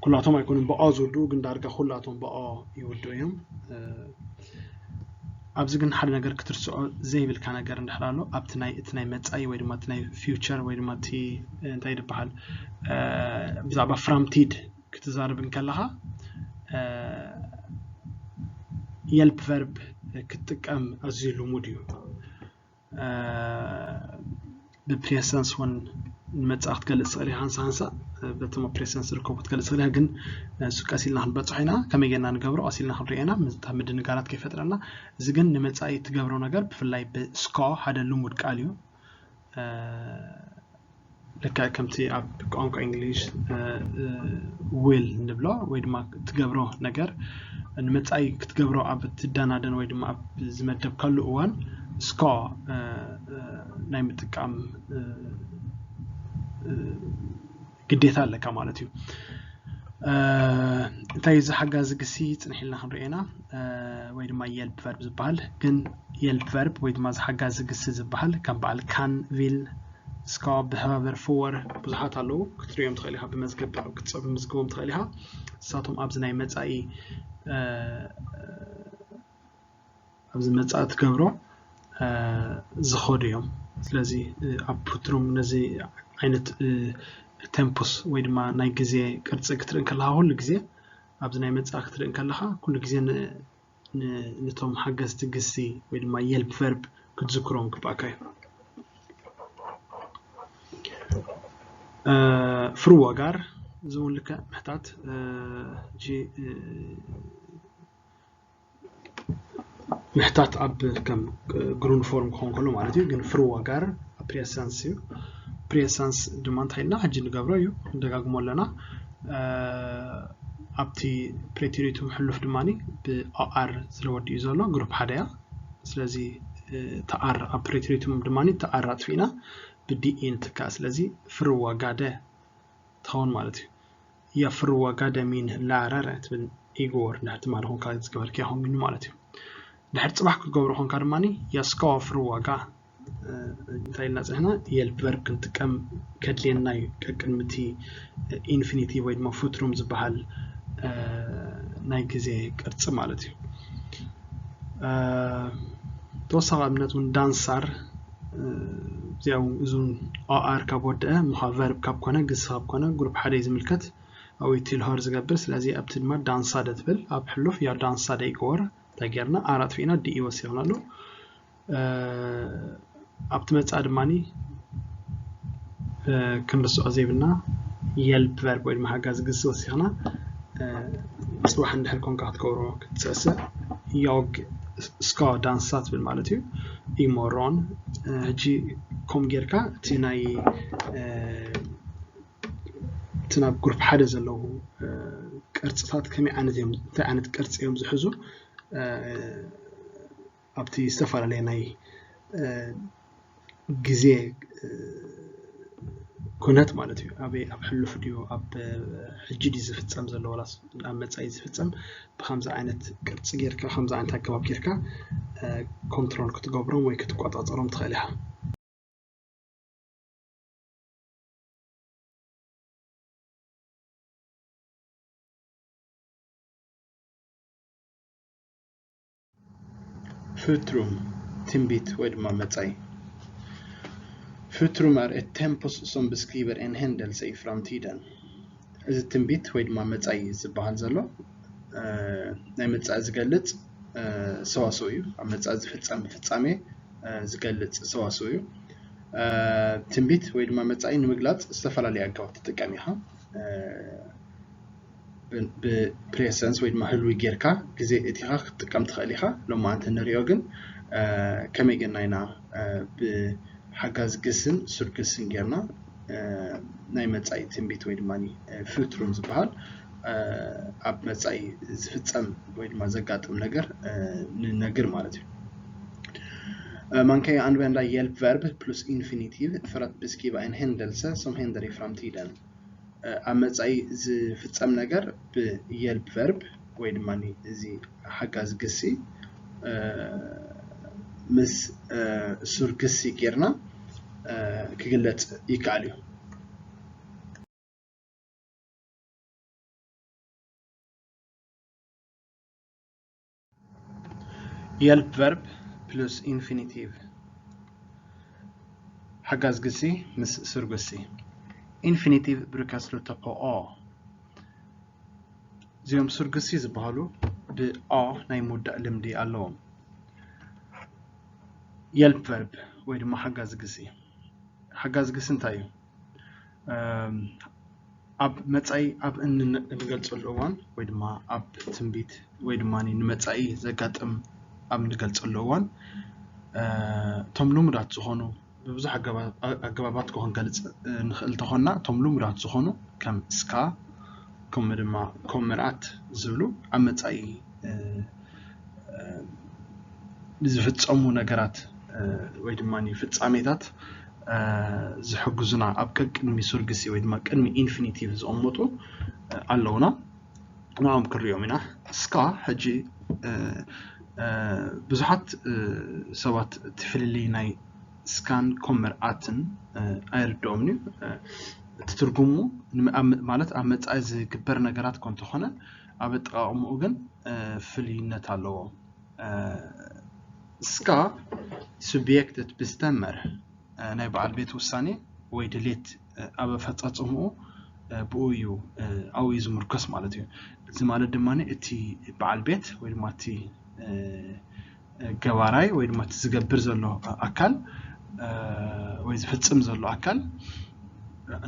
ኩላቶም ኣይኮኑን ብኦ ዝውድኡ፣ ግን ዳርጋ ኩላቶም ብኦ ይውድኡ እዮም። ኣብዚ ግን ሓደ ነገር ክትርስዖ ዘይብልካ ነገር እንድሕር ኣሎ፣ ኣብቲ ናይ እቲ ናይ መጻኢ ወይ ድማ እቲ ናይ ፊውቸር ወይ ድማ እቲ እንታይ ዝበሃል ብዛዕባ ፍራምቲድ ክትዛረብ እንከለኻ የልፕ ቨርብ ክትጥቀም ኣዝዩ ልሙድ እዩ። ብፕሬሰንስ እውን ንመጻኢ ክትገልጽ ትኽእል ኢኻ። ሃንሳ ሃንሳ በቶም ኣብ ፕሬሰንስ ዝርከቡ ክትገልጽ ትኽእል ኢኻ፣ ግን እሱ ቀስ ኢልና ክንበጽሖ ኢና። ከመይ ጌርና ንገብሮ ቀስ ኢልና ክንሪኦ ኢና፣ ምዝታ ምድንጋራት ከይፈጥረና። እዚ ግን ንመጻኢ ትገብሮ ነገር ብፍላይ ብስኮ ሓደ ልሙድ ቃል እዩ። ልክዕ ከምቲ ኣብ ቋንቋ እንግሊሽ ዊል እንብሎ ወይ ድማ ትገብሮ ነገር ንመጻኢ ክትገብሮ ኣብ ትደናደን ወይ ድማ ኣብ ዝመደብካሉ እዋን ስኮ ናይ ምጥቃም ግዴታ ኣለካ ማለት እዩ። እንታይ እዚ ሓጋዚ ግሲ ጽንሕ ኢልና ክንሪኦ ኢና፣ ወይ ድማ የልፕ ቨርብ ዝበሃል። ግን የልፕ ቨርብ ወይ ድማ እዚ ሓጋዚ ግሲ ዝበሃል ከም በዓል ካን፣ ቪል፣ ስካ፣ ብሃቨር፣ ፍወር ብዙሓት ኣለዉ። ክትሪኦም ትኽእል ኢኻ፣ ብመዝገብ ክትጽብ ምዝግቦም ትኽእል ኢኻ። ንሳቶም ኣብዚ ናይ መጻኢ ኣብዚ መጻኢ ትገብሮ ዝኸዱ እዮም። ስለዚ ኣብ ፕትሩም ነዚ ዓይነት ቴምፖስ ወይ ድማ ናይ ግዜ ቅርጺ ክትርኢ እንከለኻ ኩሉ ግዜ ኣብዚ ናይ መጻኢ ክትርኢ እንከለኻ ኩሉ ግዜ ነቶም ሓገዝቲ ግሲ ወይ ድማ የልፕ ቨርብ ክትዝክሮም ግባእካ እዩ። ፍርወጋር እዚ እውን ልክዕ ምሕታት ሕጂ ምሕታት ኣብ ከም ግሩንድ ፎርም ክኸውን ከሎ ማለት እዩ። ግን ፍርወጋር ኣብ ፕሬሰንስ እዩ። ፕሬሰንስ ድማ እንታይ ኢልና ሕጂ ንገብሮ እዩ፣ ንደጋግሞ ኣለና። ኣብቲ ፕሬቴሪቱም ሕሉፍ ድማ ብኦኣር ስለወዲኡ ዘሎ ግሩፕ ሓደ እያ። ስለዚ ተኣር ኣብ ፕሬቴሪቱም ድማ ተኣር ኣጥፊእና ብዲኢ ንትካእ። ስለዚ ፍርወጋደ ትኸውን ማለት እዩ። ያ ፍርወጋደ ሚን ላረረ ትብል ኢጎር እንድሕር ትማሊ ኮንካ ዝገበርክያ ኾሚኑ ማለት እዩ። ድሕር ጽባሕ ክትገብሮ ኮንካ ድማ ያ ስካዋ ፍርወጋ እንታይ ኢልና ጽሕና የልፕ ቨርብ ክንጥቀም ከድልየና እዩ። ቀቅድሚ እቲ ኢንፊኒቲ ወይ ድማ ፍትሩም ዝበሃል ናይ ግዜ ቅርጺ ማለት እዩ። ተወሳኺ ኣብነት እውን ዳንሳር እዚኣ እውን እዙን ኦኣር ካብ ወደአ ምዃ ቨርብ ካብ ኮነ ግሲ ካብ ኮነ ግሩፕ ሓደ እዩ ዝምልከት። ኣብኡ እዩ ቲልሆር ዝገብር። ስለዚ ኣብቲ ድማ ዳንሳደ ትብል ኣብ ሕሉፍ ያ ዳንሳደ ይገወር እንታይ ጌርና ኣር ኣጥፊእና ዲኢ ወሲኽናሉ። ኣብቲ መጻኢ ድማ ክንርስዖ ዘይብልና የልፕ ቨርብ ወይ ድማ ሓጋዚ ግሲ ወሲኽና ጽባሕ እንድሕር ኮንካ ክትገብሮ ክትስእስዕ ዮግ ስካ ዳንሳ ትብል ማለት እዩ። ኢሞሮን ሕጂ ከም ጌርካ እቲ ናይ እቲ ናብ ግሩፕ ሓደ ዘለዉ ቅርጽታት ከመይ ዓይነት እዮም፣ እንታይ ዓይነት ቅርጺ እዮም ዝሕዙ ኣብቲ ዝተፈላለየ ናይ ግዜ ኩነት ማለት እዩ። ኣበይ ኣብ ሕሉፍ ድዩ ኣብ ሕጂ ድዩ ዝፍጸም ዘሎ ዋላስ ኣብ መጻኢ ዝፍጸም ብከምዚ ዓይነት ቅርጺ ጌርካ ከምዚ ዓይነት ኣገባብ ጌርካ ኮንትሮል ክትገብሮም ወይ ክትቆጻጸሮም ትኽእል ኢኻ። Futurum ትንቢት ወይ ድማ መጻኢ። Futurum är ett tempus som beskriver en händelse i framtiden። እዚ ትንቢት ወይ ድማ መጻኢ ዝበሃል ዘሎ ናይ መጻኢ ዝገልጽ ሰዋስው እዩ። ኣብ መጻኢ ዝፍጸም ፍጻሜ ዝገልጽ ሰዋስው እዩ። ትንቢት ወይ ድማ መጻኢ ንምግላጽ ዝተፈላለዩ ኣገባብ ትጥቀም ኢኻ። ብ present ወይ ድማ ህልዊ ጌርካ ግዜ እቲኻ ክትጥቀም ትኽእል ኢኻ። ሎማዓንቲ ንሪኦ ግን ከመይ ጌርና ኢና ብሓጋዝ ግስን ሱር ግስን ጌርና ናይ መጻኢ ትንቢት ወይ ድማ future ዝበሃል ኣብ መጻኢ ዝፍጸም ወይ ድማ ዘጋጥም ነገር ንነግር ማለት እዩ። Man kan ju använda hjälpverb plus infinitiv för att beskriva en händelse som händer i framtiden. ኣብ መጻኢ ዝፍጸም ነገር ብ hjälpverb ወይ ድማ እዚ ሓጋዝ ግሲ ምስ ሱር ግሲ ጌርና ክግለጽ ይከኣል እዩ። Hjälpverb plus infinitiv. ሓጋዝ ግሲ ምስ ሱር ግሲ። Infinitiv brukar sluta på a. እዚኦም ሱር ግሲ ዝበሃሉ ብ a ናይ ምውዳእ ልምዲ ኣለዎም። Hjälpverb ወይ ድማ ሓጋዝ ግሲ። ሓጋዝ ግሲ እንታይ እዩ? ኣብ መጻኢ ኣብ እንገልጸሉ እዋን ወይ ድማ ኣብ ትንቢት ወይ ድማ ንመጻኢ ዘጋጥም ኣብ እንገልጸሉ እዋን እቶም ልሙዳት ዝኾኑ ብብዙሕ ኣገባባት ክኾን ገልጽ ንኽእል እንተኾንና እቶም ልሙዳት ዝኾኑ ከም እስካ ከምኡ ድማ ኮመርኣት ዝብሉ ኣብ መጻኢ ንዝፍጸሙ ነገራት ወይ ድማ ፍጻሜታት ዝሕግዙና ኣብ ቅድሚ ሱር ግሲ ወይ ድማ ቅድሚ ኢንፊኒቲቭ ዝቕመጡ ኣለውና። ንዕኦም ክንሪኦም ኢና። እስካ ሕጂ ብዙሓት ሰባት እቲ ፍልልይ ናይ እስካን ኮመርኣትን ኣይርድኦምን እዩ። እቲ ትርጉሙ ማለት ኣብ መጻኢ ዝግበር ነገራት ኮ እንተኾነ ኣብ ኣጠቃቕምኡ ግን ፍልይነት ኣለዎ። እስካ subjektet bestämmer ናይ በዓል ቤት ውሳኔ ወይ ድሌት ኣብ ኣፈጻጽምኡ ብኡ እዩ ኣብኡ እዩ ዝምርኮስ ማለት እዩ። እዚ ማለት ድማ እቲ በዓል ቤት ወይ ድማ እቲ ገባራይ ወይ ድማ እቲ ዝገብር ዘሎ ኣካል ወይ ዝፍጽም ዘሎ ኣካል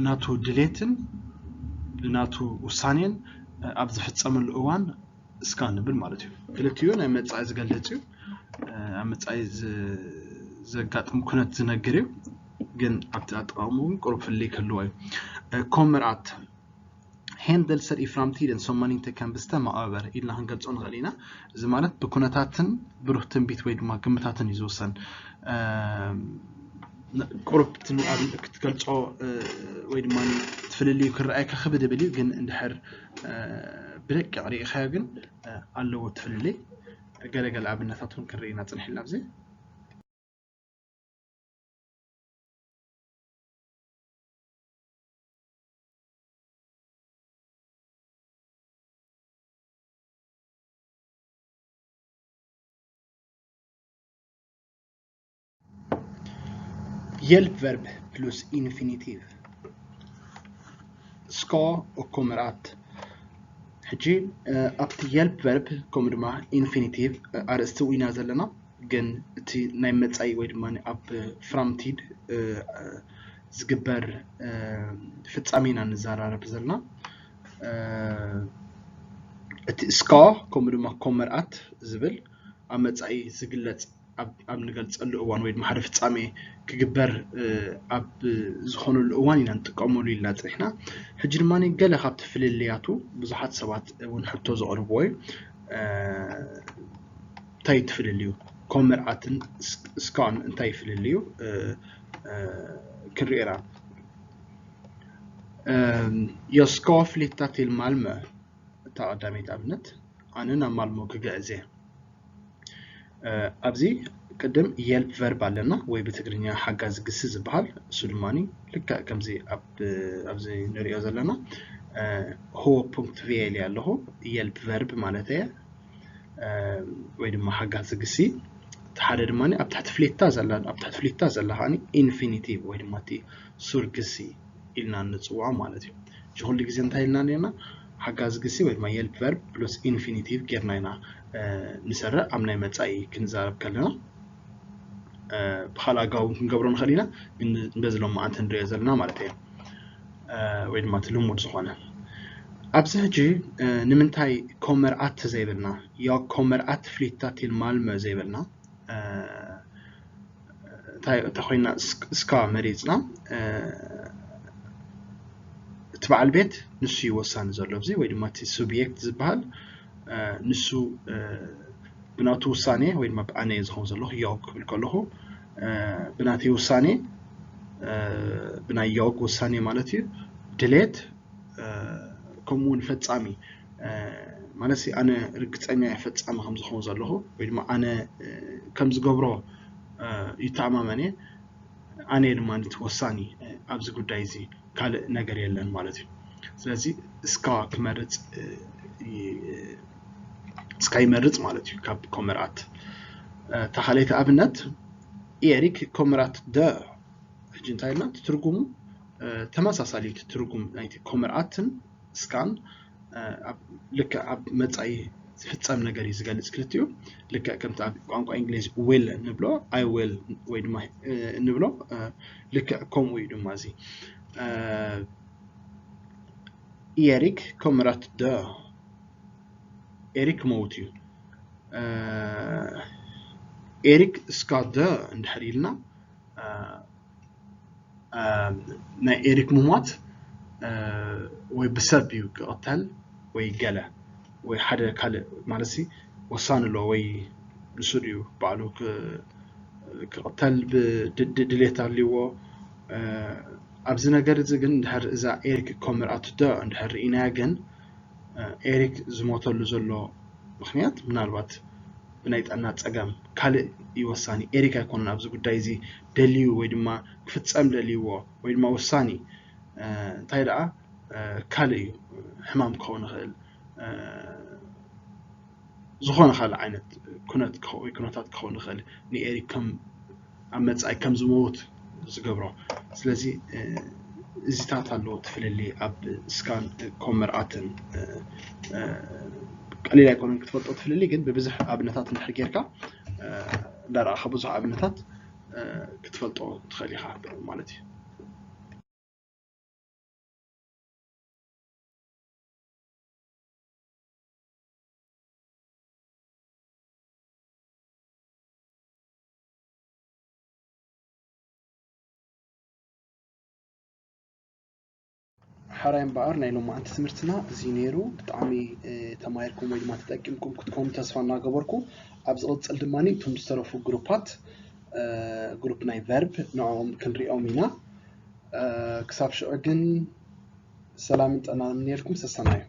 ናቱ ድሌትን ናቱ ውሳኔን ኣብ ዝፍጸመሉ እዋን እስካ ንብል ማለት እዩ። ክልቲኡ ናይ መጻኢ ዝገልጽ እዩ። ኣብ መጻኢ ዘጋጥም ኩነት ዝነግር እዩ። ግን ኣብቲ ኣጠቃቕሙ ግን ቁሩብ ፍልይ ክህልዎ እዩ። ኮመርኣት händelser i framtiden som man inte kan bestämma över ኢልና ክንገልጾ ንኽእል ኢና። እዚ ማለት ብኩነታትን ብሩህ ትንቢት ወይ ድማ ግምታትን እዩ ዝውሰን። ቁሩብ ክትገልጾ ወይ ድማ እቲ ፍልልዩ ክረኣየካ ክብድ ይብል እዩ፣ ግን እንድሕር ብደቂቕ ርኢኻዮ ግን ኣለዎ እቲ ፍልልይ። ገለገለ ኣብነታት እውን ክንርኢ ኢና ጽንሕ ኢልና ኣብዚ። Hjälpverb plus infinitiv. Ska och kommer att. ሕጂ ኣብቲ hjälpverb ከምኡ ድማ ኢንፊኒቲቭ ኣርእስቲ ኢና ዘለና፣ ግን እቲ ናይ መጻኢ ወይ ድማ ኣብ framtid ዝግበር ፍጻሜ ኢና ንዘራረብ ዘለና። እቲ ska ከምኡ ድማ kommer att ዝብል ኣብ መጻኢ ዝግለጽ ኣብ ንገልጸሉ እዋን ወይ ድማ ሓደ ፍጻሜ ክግበር ኣብ ዝኾነሉ እዋን ኢና ንጥቀመሉ ኢልና ጽኒሕና። ሕጂ ድማ ገለ ካብቲ ፍልልያቱ ብዙሓት ሰባት እውን ሕቶ ዘቕርብዎ እዩ። እንታይ እዩ እቲ ፍልልዩ? ኮመርኣትን እስካን እንታይ እዩ ፍልልዩ? ክንርኢ ኢና። Jag ska flytta till Malmö። እታ ቀዳመይቲ ኣብነት ኣነ ናብ ማልሞ ክግዕዝ እየ። ኣብዚ ቅድም የልፕ ቨርብ ኣለና ወይ ብትግርኛ ሓጋዚ ግሲ ዝበሃል፣ እሱ ድማ ልክዕ ከምዚ ኣብዚ ንሪኦ ዘለና ሆ ፑንክት ቪኤል ኣለኹ፣ የልፕ ቨርብ ማለት እየ ወይ ድማ ሓጋዚ ግሲ። እቲ ሓደ ድማ ኣብ ትሕቲ ፍሌታ ዘላ ኣብ ትሕቲ ፍሌታ ዘላ ከዓ ኢንፊኒቲቭ ወይ ድማ እቲ ሱር ግሲ ኢልና ንፅውዖ ማለት እዩ። እዚ ኩሉ ግዜ እንታይ ኢልና ነርና? ሓጋዚ ግሲ ወይ ድማ የልፕ ቨርብ ፕሉስ ኢንፊኒቲቭ ጌርና ኢና ንሰርዕ ኣብ ናይ መፃኢ ክንዛረብ ከለና ብካልእ ኣገባብ እውን ክንገብሮ ንኽእል ኢና። ግን በዚ ሎማዓንቲ ንሪኦ ዘለና ማለት እዩ። ወይ ድማ እቲ ልሙድ ዝኾነ ኣብዚ ሕጂ ንምንታይ ኮመር ኣት ዘይብልና? ያ ኮመር ኣት ፍሊታ ቲል ማልመ ዘይብልና እንታይ ኮይና እስካ መሪፅና እቲ በዓል ቤት ንሱ እዩ ወሳኒ ዘሎ ኣብዚ ወይ ድማ እቲ ሱብየክት ዝበሃል ንሱ ብናቱ ውሳኔ ወይ ድማ ብኣነ ዝኸውን ዘለኹ ያው ክብል ከለኹ ብናተይ ውሳኔ ብናይ ያውግ ውሳኔ ማለት እዩ ድሌት ከምኡ እውን ፈፃሚ ማለት ኣነ ርግፀኛ እየ ፈፃሚ ከም ዝኸውን ዘለኹ ወይ ድማ ኣነ ከም ዝገብሮ ይተኣማመን እየ ኣነ ድማ እቲ ወሳኒ ኣብዚ ጉዳይ እዚ ካልእ ነገር የለን ማለት እዩ ስለዚ እስካ ክመርፅ እስካ ይመርፅ ማለት እዩ ካብ ኮመር ኣት እታ ካልኣይቲ ኣብነት ኤሪክ ኮመር ኣት ደ ሕጂ እንታይ ኢልና እቲ ትርጉሙ ተመሳሳሊ እቲ ትርጉም ናይቲ ኮመር ኣትን እስካን ልክዕ ኣብ መፃኢ ዝፍፀም ነገር እዩ ዝገልፅ ክልቲኡ ልክዕ ከምቲ ኣብ ቋንቋ እንግሊዝ ዊል ንብሎ ኣይ ዊል ወይ ድማ ንብሎ ልክዕ ከምኡ እዩ ድማ እዚ ኤሪክ ኮመር ኣት ደ ኤሪክ መውት እዩ ኤሪክ እስካ ደ እንድሕር ኢልና ናይ ኤሪክ ምሟት ወይ ብሰብ እዩ ክቕተል ወይ ገለ ወይ ሓደ ካልእ ማለት ወሳኒ ኣሎ ወይ ንሱ ድዩ ባዕሉ ክቕተል ድሌት ኣልዎ ኣብዚ ነገር እዚ ግን እንድሕር እዛ ኤሪክ ኮመር ኣት ደ እንድሕር ርኢናያ ግን ኤሪክ ዝሞተሉ ዘሎ ምክንያት ምናልባት ብናይ ጥዕና ፀገም ካልእ እዩ ወሳኒ ኤሪክ ኣይኮነን ኣብዚ ጉዳይ እዚ ደልዩ ወይ ድማ ክፍፀም ደልይዎ ወይ ድማ ወሳኒ እንታይ ደኣ ካልእ እዩ ሕማም ክኸውን ይኽእል ዝኾነ ካልእ ዓይነት ኩነት ወይ ኩነታት ክኸውን ይኽእል ንኤሪክ ከም ኣብ መፃኢ ከም ዝመውት ዝገብሮ ስለዚ እዚታት ኣለዎ እቲ ፍልልይ ኣብ እስካን ኮመር ኣትን ቀሊል ኣይኮነን ክትፈልጦ እቲ ፍልልይ ግን ብብዙሕ ኣብነታት እንድሕር ጌርካ እንዳረኣኻ ብዙሕ ኣብነታት ክትፈልጦ ትኽእል ኢኻ ማለት እዩ ሓራይ እምበኣር ናይ ሎማዓንቲ ትምህርትና እዚ ነይሩ ብጣዕሚ ተማሂርኩም ወይ ድማ ተጠቂምኩም ክትኮኑ ተስፋ እናገበርኩ ኣብ ዝቕፅል ድማ እቶም ዝተረፉ ግሩፓት ግሩፕ ናይ ቨርብ ንዕኦም ክንሪኦም ኢና ክሳብ ሽዑ ግን ሰላምን ጥዕናን ይምነየልኩም ሰሰናዩ